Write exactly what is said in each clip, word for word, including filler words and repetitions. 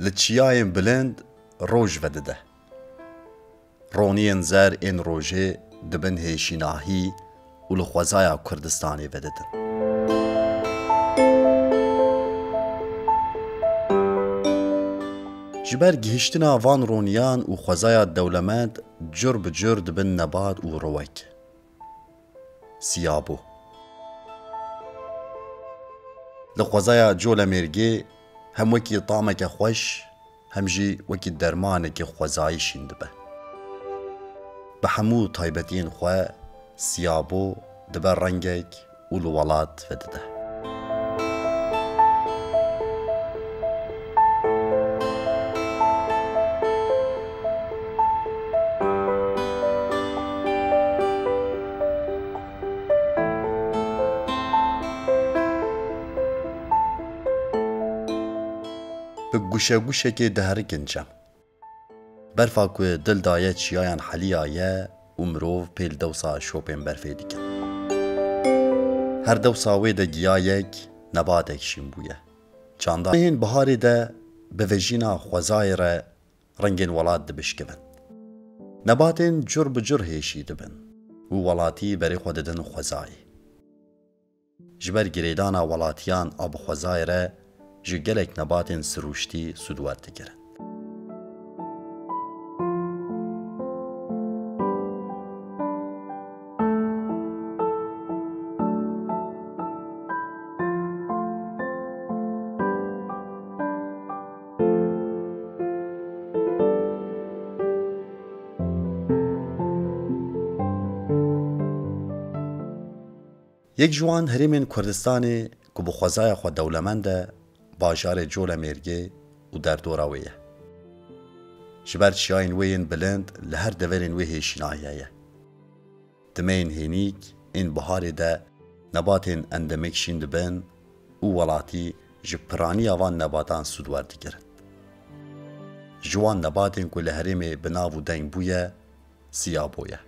Li çiyayên bilind roj vedide. Roniyên zer ên rojê dibin hêşînahî û li xwezaya Kurdistanê vedidin. Ji ber gihiştina van roniyan û xwezaya dewlemend cur bi cur dibin nebat û rowek. Siyabo. Li xwezaya Colemêrgê hem wekî tameke xweş, hem jî wekî dermanekî xwezayî şîn dibe. Bi hemû taybetiyên xwe, Siyabo dibe rengek û li welat vedide. Bi guşeguşekê diherikin çem. Berfa ku dil daye çiyayan heliyaye û mirov pêl dewsa şopên berfê dikin. Her dewsa wê de giyayek, nebatek şîn bûye. Çanda mehên biharê de bi vejîna xwezayê re rengên welat dibişkivin. Nebatên cur bi cur hêşî dibin û welatî berê xwe didin xwezayê. Ji ber girêdana welatiyan a bi xwezayê re ji gelek nebatên sirûştî sûd werdigirin. Yek ji wan herêmên Kurdistanê ku bi xwezaya xwe dewlemend e, bajarê Colemêrgê û derdora wê ye. Ji ber çiyayên wê yên bilind li her deverên wê hêşînahî heye. Di mehên hênîk ên biharê de nebatên endemik şîn dibin û welatî ji piraniya van nebatan sûd werdigirin. Ji wan nebatên ku li herêmê bi nav û deng bûye, Siyabo ye.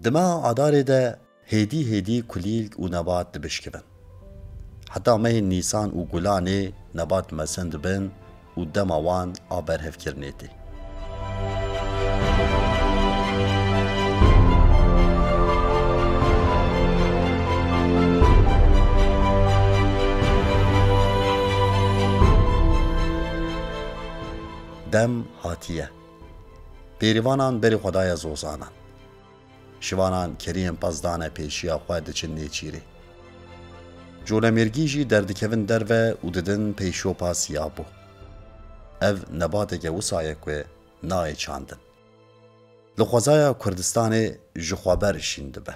Di meha Adarê de hêdî hêdî kulîlk û nebat dibişkivin. Heta mehên Nîsan û Gulanê nebat mezin dibin û dema wan a berhevkirinê tê. Dem hatiye. Bêrîvanan berê xwe daye zozanan. Şivanan keriyên pez dane pêşiya xwe diçin nêçîrê. Colemêrgî jî derdikevin derve û didin pey şopa Siyabo. Ev nebateke wisa ye ku nayê çandin. Li xwezaya Kurdistanê ji xwe ber şîn dibe.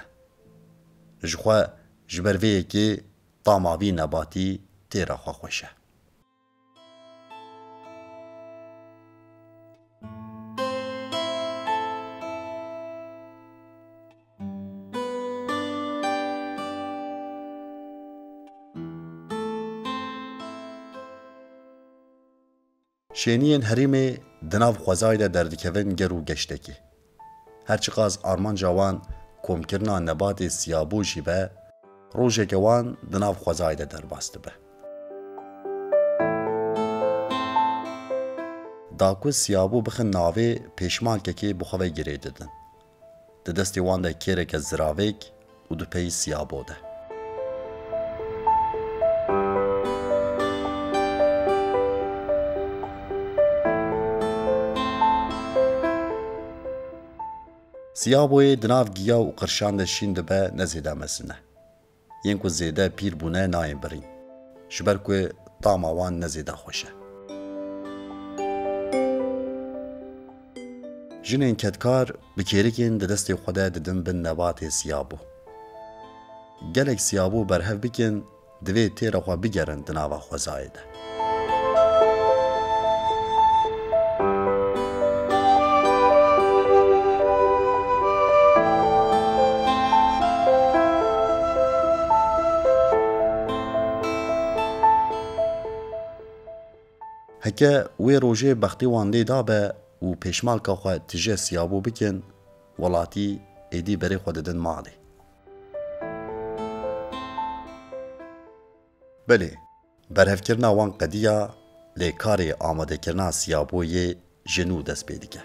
Ji xwe ji ber vê yekê tama vî nebatî têra xwe xweş e. Şêniyên herêmê di nav xwezayê de derdikevin ger û geştekî. Her çiqas armanca wan komkirina nebatê Siyabo jî be, rojeke wan di nav xwezayê de derbas dibe. Da ku Siyabo bixin navê, pêşmalkekê bi xwe ve girê didin. Di destê wan de kêreke ziravêk û di pey Siyabo de. Siyaboyê di nav giya û qirşan de şîn dibe, ne zêde mezin e. Yên ku zêde pîr bûne nayên birîn, ji ber ku tama wan ne zêde xweş e. Jinên kedkar bi kêrikên di destê xwe de didin bin nebatê Siyabo. Gelek Siyabo berhev bikin, divê têra xwe bigerin di nava xwezayê de. Ke wê rojê bextê wan lê dabe û pêşmalka xwe tije siyabû bikin, welatî êdî berê xwe didin malê. Belê, berhevkirina wan qediya, lê karê amadekirina siyabûyê ji nû dest pê dike.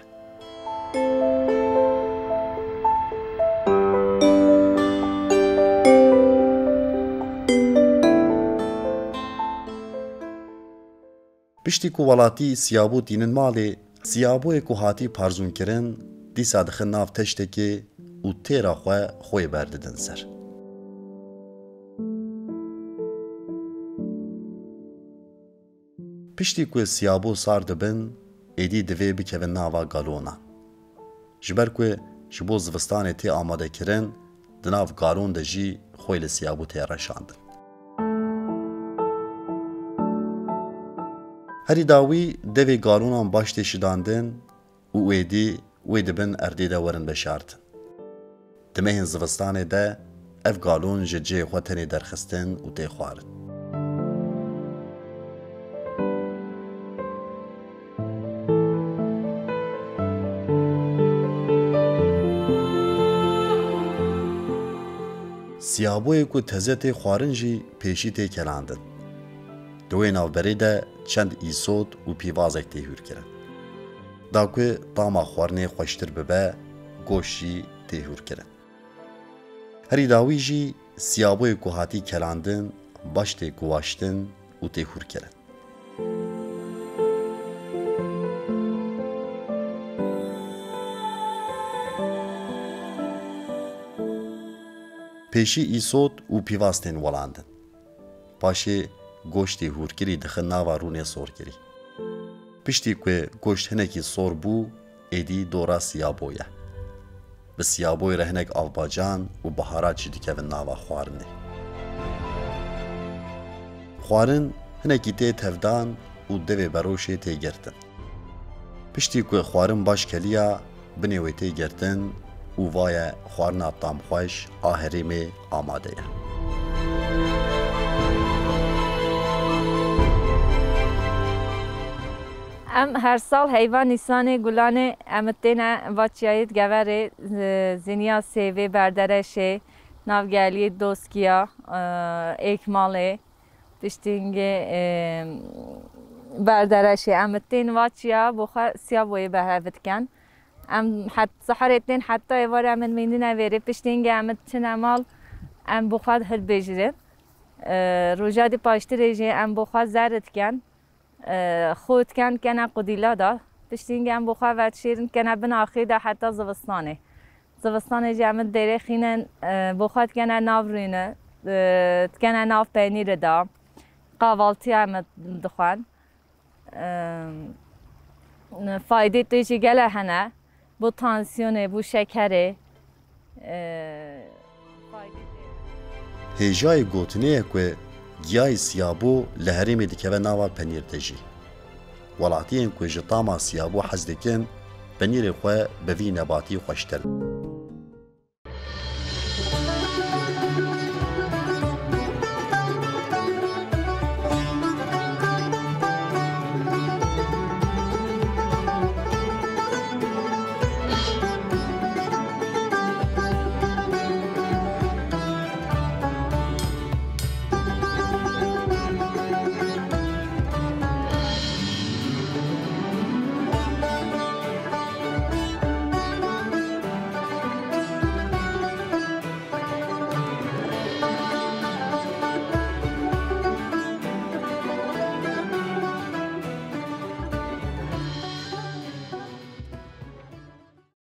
Piştî ku welatî siyabû tînin malê, siyabûyê ku hatî parzûnkirin, dîsa dixin nav teştekê û têra xwe xwê berdidin ser. Piştî ku siyabû sar dibin, êdî divê bikevin nava galonan. Ji ber ku ji bo zivistanê tê amadekirin, di nav galon de jî xwê li siyabû tê reşandin. Herî dawî devê galonan baş tê şidandin û êdî wê di bin erdê de werin veşartin. Di mehên zivistanê de ev galon ji cihê xwe tenê derxistin û tê xwarin. Siyabûyê ku teze tê xwarin jî pêşî tê kelandin. Di wê navberê de çend îsot û pîvazek tê hûrkirin. Da ku tama xwarinê xweştir bibe, goşt jî tê hûrkirin. Herî dawî jî siyabûyê ku hatî kelandin, baş tê guwaştin û tê hûrkirin. Pêşî îsot û pîvaz tên welandin. Paşê goştê hûrkirî dixin nava rûnê sorkirî. Piştî ku goşt hinekî sor bû, êdî dora siyabo ye. Bi siyaboyê re hinek avbacan û biharat jî dikevin nava xwarinê. Xwarin hinekî tê tevdan û devê beroşê tê girtin. Piştî ku xwarin baş keliya, binê wê tê girtin û va ye xwarina tamxweş a herêmê amade ye. Em her sal heyva Nîsanê, Gulanê, em têne va çiyayê Geverê, e, Zîniya Sêvê, Berdereşê, Navgeliyê Doskiya, e, Êkmalê, Piştî hingê, e, Berdereşê, em tên va çiya bo xwe siyaboyê behev dikin. Em het seherê tên heta êvarê em mînine vêrê. Piştî hingê em çine mal, em bo xwe hilbêjirin. E, roja di paştirê jî em bo xwe zer dikin. E, xwe dikin kene qudîla da. Piştî hingê em bo xwe vedişêrin kene bin axê de heta zivistanê. Zivistanê jî em dêrê xînin, e, bo xwe dikene nav rûnê, e, dikene nav penîrê de. Qavaltiya em dixwin. E, faydê tê jî gele hene. Bo tansiyonê, bo şekerê, e, faydê tê. Hêjayê gotinê ye ku giyayê siyabo li herêmê dikeve nava penîr de jî. Welatiyên ku ji tama siyabo hez dikin, penîrê xwe bi vî nebatî xweştir.